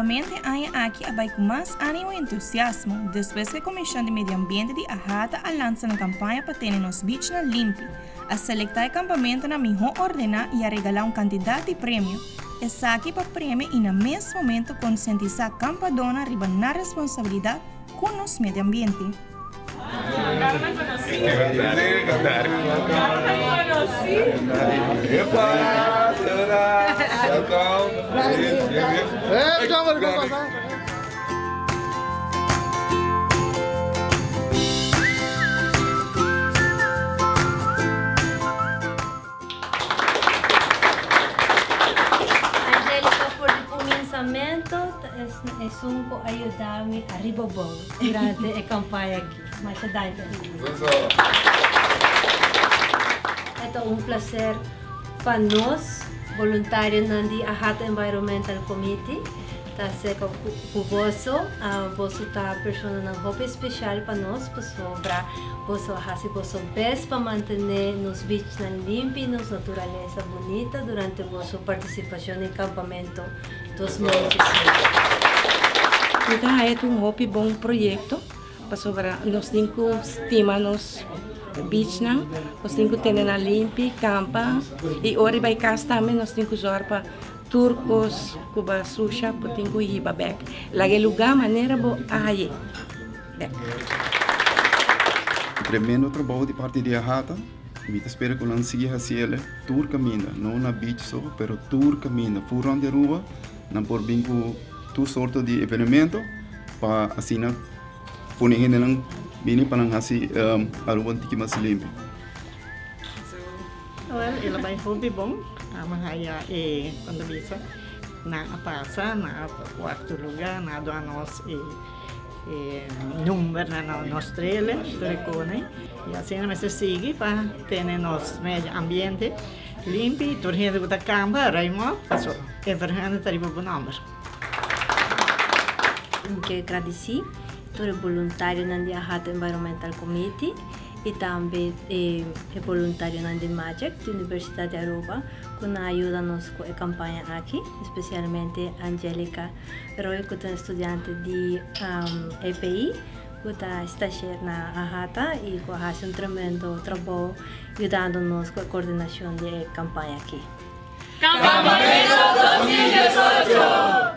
Kampamentu e aña aki a bai ku mas ánimo i entusiasmo despues ku e Komishon di Medio Ambiente di AHATA a lansa nan kampaña pa tene nos bichnan limpi, a selektá e kampamentunan mihó ordená i a regalá un kantidat di premio. Esaki pa premia i na mes momento konsientisá kampadónan riba nan responsabilidat ku nos medio ambiente. Angelica for di kuminsamentu ta esun ku a yuda mi ariba bou durante e kampaña aki. Masha danki Angelica. E ta un plaser pa nos boluntarionan di AHATA Environmental Committee ta aserka ku boso. Boso ta personanan hopi spesial pa nos pasobra boso a hasi boso bes pa mantené nos bichnan limpi i nos naturalesa bunita durante boso partisipashon den Kampamento 2018. Mi ta haya ta un hopi bon proyekto pasobra nos tin ku stima nos bichnan, nos tin ku tene nan limpi, kampa i ora di bai kas tambe nos tin ku zòrg pa Tur kos ku bo a susha bo tin ku hiba bek. Laga e lugá manera bo a haye bek. Tremendo trabou di parti di AHATA. Mi ta spera ku nan sigui hasi el tur kaminda, no na beach so, pero tur kaminda. Ful rònt di Aruba nan por bin ku tur sorto di evenemento pa asina pone hendenan bini pa nan hasi Aruba un tiki mas limpi. Wel, el a bai hopi bon. Amo haya e, cuando bisa, nan a pasa na cuarto lugar, nan a duna nos e e number na nos trailer, tur e cone. Y asina mester sigui pa tene nos medio ambiente limpi y tur hende cu ta camba ruim op, pasobra e vergunning ta riba bo nomber. Mi ke gradisí tur e boluntarionan di AHATA Environmental Committee. Y tambe e boluntarionan di Magic di Universidad di Aruba cu nan a yuda nos cu e campaña aki, especialmente Angelica Roy cu ta un studiante di EPI cu ta stagiair na AHATA y cu a haci un tremendo trabou yudando nos cu e coordinacion di e campaña aki. Campamento 2018!